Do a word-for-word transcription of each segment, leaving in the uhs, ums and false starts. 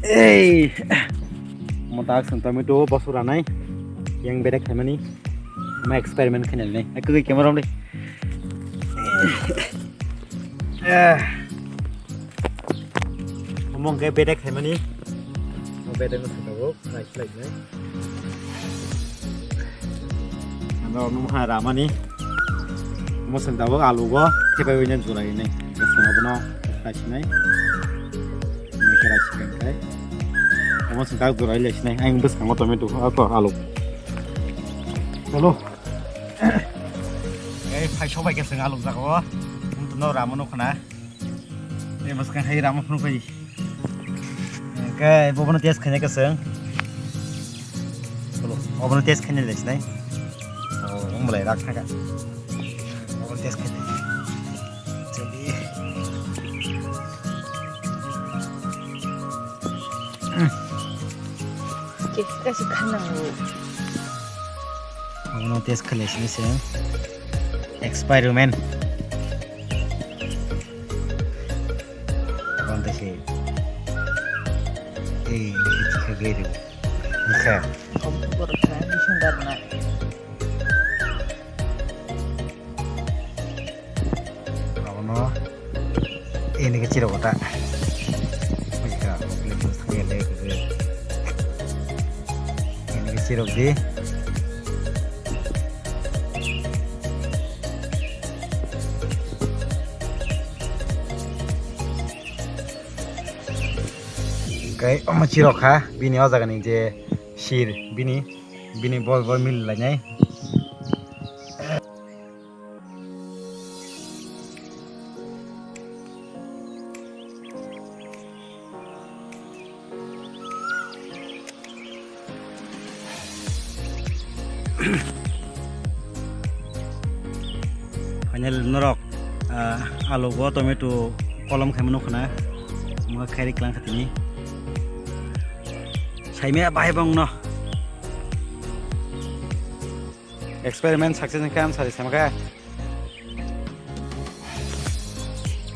Ei, mo tak sung tomato bosu ranai, yang bedek khaimani, ma experiment khainai nai. Aku ke camera on deh. Eh, omong ke bedek khaimani, mo bedek no sung tabuk, nice, nice, nice. Ano nung ha ramani. Mo sung tabuk alu go, thepai wina jurai nai. Sung abono, nice, nice. Mui khe raisi khe. Omo se dak jora ile sinai. Ang bwskango tomato, ako alu. Chalo. Ei, phai sobai khe chwng alu jago. Wngtwno ramo nukho na. Ei bwskang hai ramo phunuk bai. Khe bobono test khaina khe chwng. Chalo, obono test khaina le sinai. Oh, wng belai rak thaka. Obono test khaina. Chali. Khe kaisa khanango. Abono test khalai sini se. Experiment. Abang tesi. Eh, ini sih kagak itu. Bisa. Kamu baru try, ini sendal nak. Abono ini kecil kota. Bisa, ini kecil di. Kai omo chirok kha bini o jaga ni je sir bini bini bol bol mil lainai. Final norok, ah, alu go tomato kolom khaima nukho na. Mungha khairi klang khatini. Saimaya bahai bongno. Experiment success wngkha, ang sari samakha.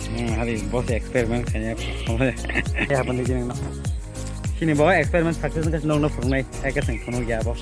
Hmm, hari boss experiment khaina. Ya, apa ni jeneng no? Sini bo experiment success wngkha, nokno phunuknai, ai ka seng phunuk ya bo.